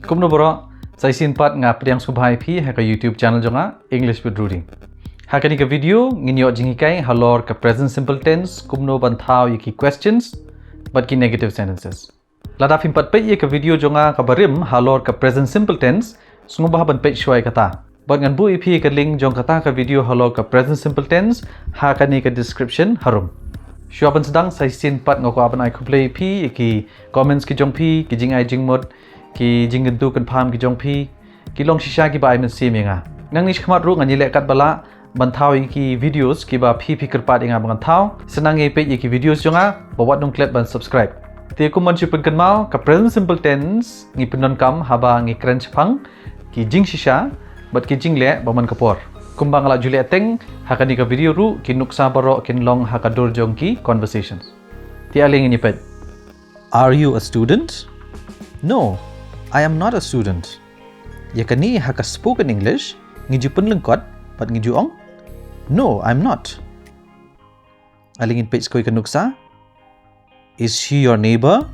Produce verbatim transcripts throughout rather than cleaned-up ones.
Kumno baroh, sa shisien pat nga pdiang sngewbha ïa phi ha ka YouTube channel jong nga, English with Rudy. Ha kane ka video ngin ïoh jinghikai halor ka present simple tense, kumno ban thaw ïa ki questions bad ki negative sentences. Lada phim pat peit ïa ka video jong nga kaba rim halor ka present simple tense, sngewbha ban peit shuwa ïa kata. Bad ngan buh ïa phi ka link jong kata ka video halor ka present simple tense ha kane ka description harum. Shuwa ban sdang, sa shisien pat nga kwah ban ai khublei ïa phi ïa ki comments ki jong phi, ki jingai jingmut, ki jingkyntu kynpham ki jong phi, ki long shisha kiba ai mynsiem ïa nga. Nangne shakhmat ruh ngan ïaleh katba lah ban thaw ïa ki videos kiba phi phi kyrpad ïa nga ba ngan thaw. Sa nang ïa peit ïa ki videos jong nga, ba wat nang klet ban subscribe. Te kum ban shu pynkynmaw, ka present simple tense ngi pyndonkam haba ngi kren shaphang ki jingshisha bad ki jingleh ba man ka por. Kumba nga la ju leh teng ha kane ka video ruh, ki nuksa baroh kin long ha ka dur jong ki conversations. Te ale ngin ïa peit. Are you a student? No, I am not a student. Ïa kane ha ka spoken English ngi ju pynlyngkot bad ngi ju ong, no, I'm not. Ale ngin peit sa kawei ka nuksa. Is she your neighbor?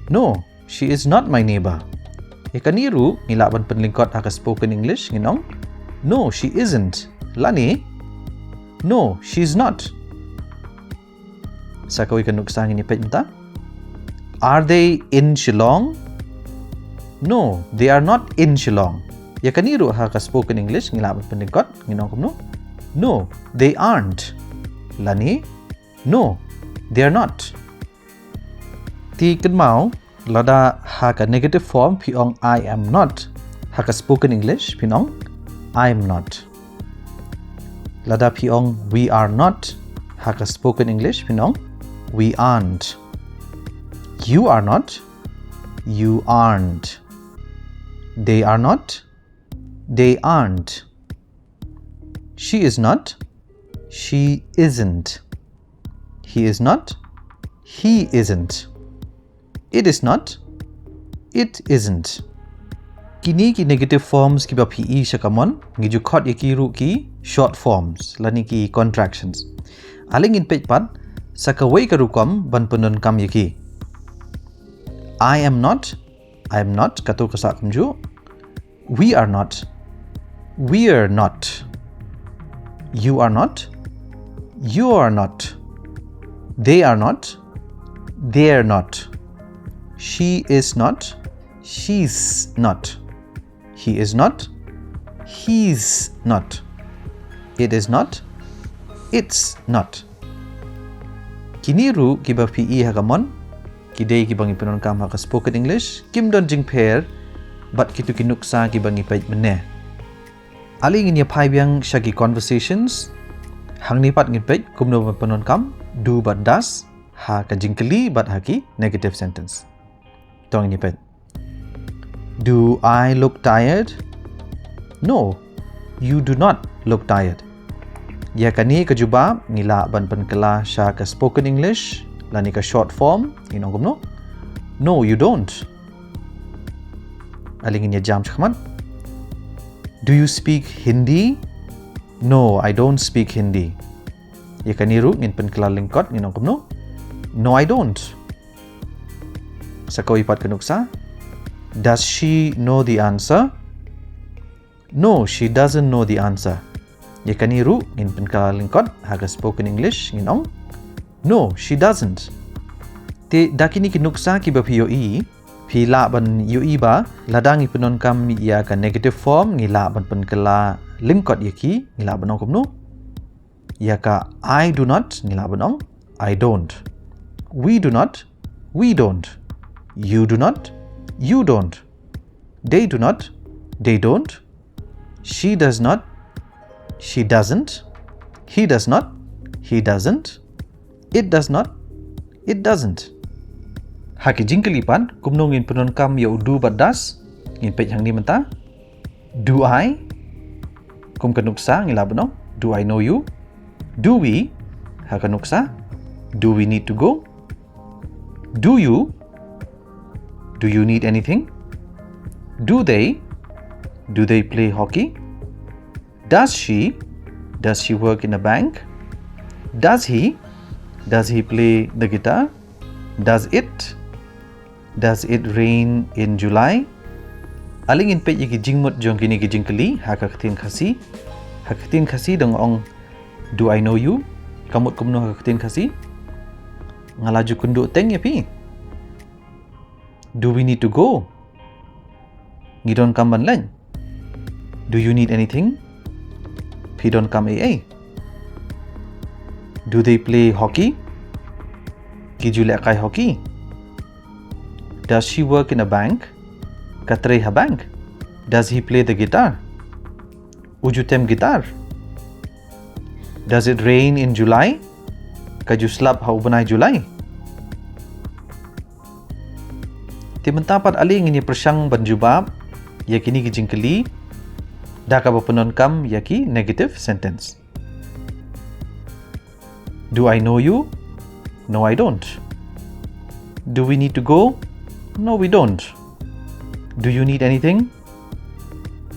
No, she is not my neighbor. Ïa kane ruh ngi lah ban pynlyngkot ha ka spoken English, ngin ong, no, she isn't. Lane, no, she is not. Sa kawei ka nuksa ngin ïa peit mynta. Are they in Shillong? No, they are not in Shillong. Ïa kane ruh ha ka spoken English ngi lah ban pynlyngkot, ngin ong kumno? No, they aren't. Lane, no, they are not. Te kynmaw, lada ha ka negative form phi ong I am not, ha ka spoken English phin ong I'm not. Lada phi ong we are not, ha ka spoken English phin ong we aren't. You are not, you aren't. They are not, they aren't. She is not, she isn't. He is not, he isn't. It is not, it isn't. Kine ki negative forms kiba phi ïohi sha kamon, ngi ju khot ïa ki ruh ki short forms lane ki contractions. Ale ngin peit pat sa kawei ka rukom ban pyndonkam ïa ki. I am not, I am not, kato ka sah kumjuh. We are not, we're not. You are not, you're not. They are not, they're not. She is not, she's not. He is not, he's not. It is not, it's not. Kine ruh kiba phi ïohi ha kamon, ki dei kiba ngi pyndonkam ha ka spoken English, kim don jingpher bad kito ki nuksa kiba ngi peit mynne. Ale ngin ïa phai biang sha ki conversations. Hangne pat ngin peit kumno ban pyndonkam do bad does ha ka jingkylli bad ha ki negative sentence. To ngin ïa peit. Do I look tired? No, you do not look tired. Ïa kane ka jubab ngi lah ban pynkylla sha ka spoken English lane ka short form, ngin ong kumno? No, you don't. Ale ngin ïa jam shakhmat. Do you speak Hindi? No, I don't speak Hindi. Ïa kane ruh ngin pynkylla lyngkot, ngin ong kumno? No, I don't. Sa kawei pat ka nuksa. Does she know the answer? No, she doesn't know the answer. Ïa kane ruh ngin pynkylla lyngkot ha ka spoken English, ngin ong, no, she doesn't. Te da kine ki nuksa kiba phi ïohi, phi lah ban ïohi ba lada ngi pyndonkam ïa ka negative form ngi lah ban pynkylla lyngkot ïa ki, ngi lah ban ong kumno? Ïa ka I do not ngi lah ban ong I don't. We do not, we don't. You do not, you don't. They do not, they don't. She does not, she doesn't. He does not, he doesn't. It does not, it doesn't. Ha ki jingkylli pat, kumno ngin pyndonkam ïa u do bad does? Ngin peit hangne mynta. Do I? Kum ka nuksa ngi lah ban ong, do I know you? Do we? Ha ka nuksa, do we need to go? Do you? Do you need anything? Do they? Do they play hockey? Does she? Does she work in a bank? Does he? Does he play the guitar? Does it? Does it rain in July? Ale ngin peit ïa ki jingmut jong kine ki jingkylli ha ka ktien Khasi. Ha ka ktien Khasi dang ong, "Do I know you?" Ka mut kumno ha ka ktien Khasi? Nga la ju kynduh teng ïa phi. "Do we need to go?" Ngi donkam ban leit. "Do you need anything?" Phi donkam ei ei? "Do they play hockey?" Ki ju lehkai hockey? "Does she work in a bank?" Ka trei ha bank? "Does he play the guitar?" U ju tem guitar? "Does it rain in July?" Ka ju slap ha u bnai July? Te mynta pat ale ngin ïa pyrshang ban jubab ïa kine ki jingkylli da kaba pyndonkam ïa ki negative sentence. "Do I know you?" No, I don't. "Do we need to go?" No, we don't. "Do you need anything?"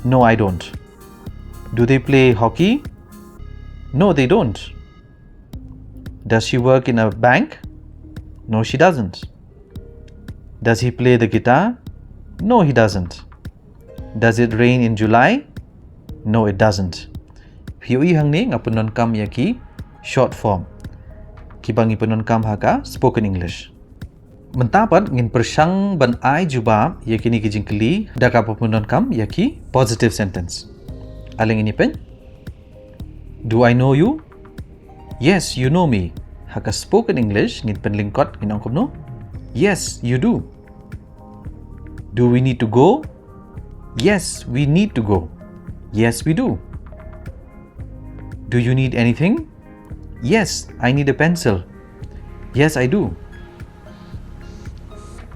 No, I don't. "Do they play hockey?" No, they don't. "Does she work in a bank?" No, she doesn't. "Does he play the guitar?" No, he doesn't. "Does it rain in July?" No, it doesn't. Phi ïohi hangne nga pyndonkam ïa ki short form kiba ngi pyndonkam ha ka spoken English. Mynta pat ngin pyrshang ban ai jubab ïa kine ki jingkylli da kaba pyndonkam ïa ki positive sentence. Ale ngin ïa peit. "Do I know you?" Yes, you know me. Ha ka spoken English ngin pynlyngkot, ngin ong kumno? Yes, you do. "Do we need to go?" Yes, we need to go. Yes, we do. "Do you need anything?" Yes, I need a pencil. Yes, I do.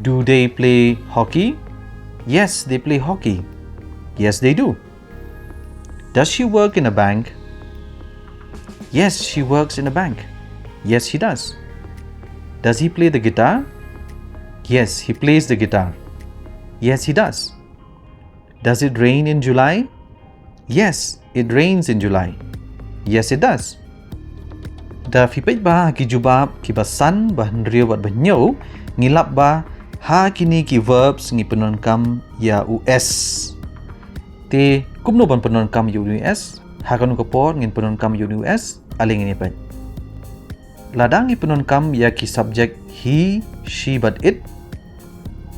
"Do they play hockey?" Yes, they play hockey. Yes, they do. "Does she work in a bank?" Yes, she works in a bank. Yes, she does. "Does he play the guitar?" Yes, he plays the guitar. Yes, he does. "Does it rain in July?" Yes, it rains in July. Yes, it does. Da phi peit ba ha ki jubab kiba san, ba hynriew bad ba hynñiew, ngi lap ba ha kine ki verbs ngi pyndonkam ïa u s. Te kumno ban pyndonkam ïa u s? Ha kano ka por ngin pyndonkam ïa u s? Ale ngin ïa peit. Lada ngi pyndonkam ïa ki subject he, she bad it,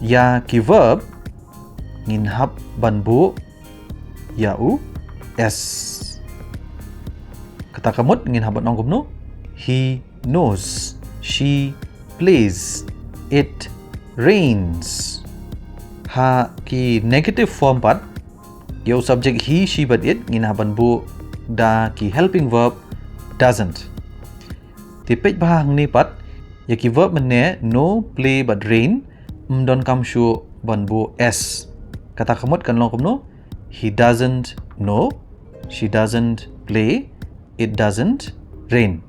ïa ki verb ngin hap ban buh ïa u s. Kata ka mut ngin hap ban ong kumno? He knows. She plays. It rains. Ha ki negative form pat, ïa u subject he, she bad it ngin hap ban buh da ki helping verb doesn't. Te peit bha hangne pat, ïa ki verb mynne know, play bad rain, ym donkam shuh ban buh s. Kata ka mut kan long kumno? He doesn't know, she doesn't play, it doesn't rain.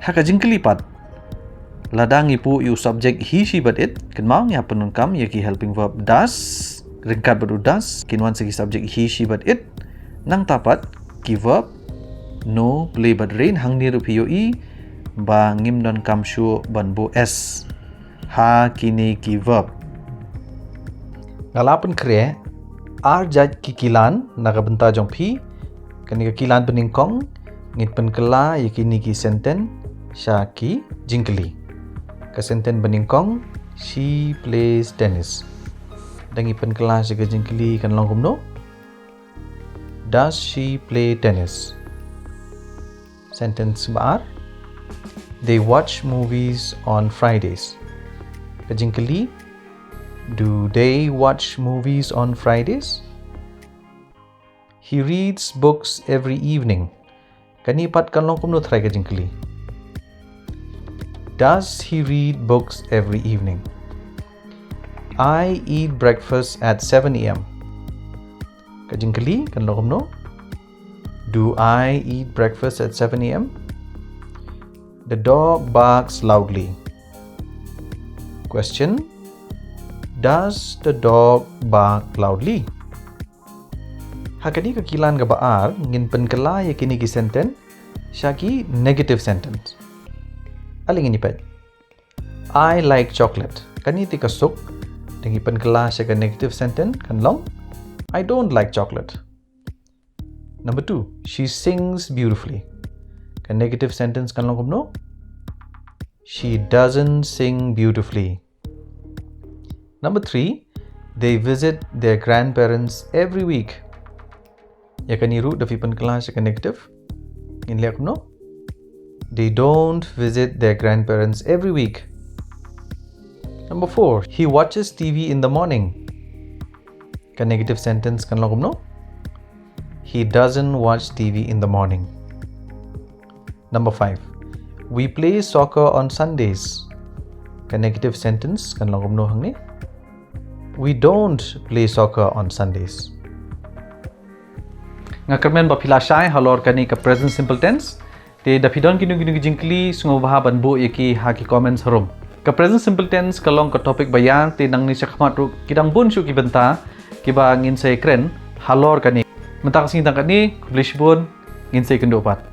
Ha ka jingkylli pat, lada ngi buh ïa u subject he, she bad it, kynmaw ngi hap pyndonkam ïa ki helping verb does. Ryngkat bad u does kin wan sa ki subject he, she bad it. Nangta pat ki verb know, play bad rain. Hangne ruh phi ïohi ba ngim donkam shuh ban buh s ha kine ki verb. Nga la pynkhreh ar jait ki kilan na ka bynta jong phi. Kane ka kilan banyngkong, ngin pynkylla ïa kine ki sentence sha ki jingkylli. Ka sentence banyngkong, she plays tennis. Da ngi pynkylla sha ka jingkylli kan long kumno? Does she play tennis? Sentence ba ar, they watch movies on Fridays. Ka jingkylli, do they watch movies on Fridays? He reads books every evening. Kane pat kan long kumno trai ka jingkylli? Does he read books every evening? I eat breakfast at seven a m. Ka jingkylli kan long kumno? Do I eat breakfast at seven a m? The dog barks loudly. Question, does the dog bark loudly? Ha kane ka kilan kaba ar, ngin pynkylla ïa kine ki sentence sha ki negative sentence. Ale ngin ïa peit. I like chocolate. Kane te ka suk, Te ngi pynkylla sha ka negative sentence kan long, I don't like chocolate. Number two, she sings beautifully. Ka negative sentence kan long kumno? She doesn't sing beautifully. Number three, they visit their grandparents every week. Ïa kane ruh da phi pynkylla sha ka negative, ngin leh kumno? They don't visit their grandparents every week. Number four, he watches T V in the morning. Ka negative sentence kan long kumno? He doesn't watch T V in the morning. Number five, we play soccer on Sundays. Ka negative sentence kan long kumno hangne? We don't play soccer on Sundays. Nga kyrmen ba phi la shai halor kane ka present simple tense. Te da phi don kino kino ki jingkylli, sngewbha ban buh ïa ki ha ki comments harum. Ka present simple tense ka long ka topic ba ïar, te nangne shakhmat ruh ki dang bun shuh ki bynta kiba ngin sa ïakren halor kane. Mynta ka sngi tang katne, khublei shibun, ngin sa ïakynduh pat.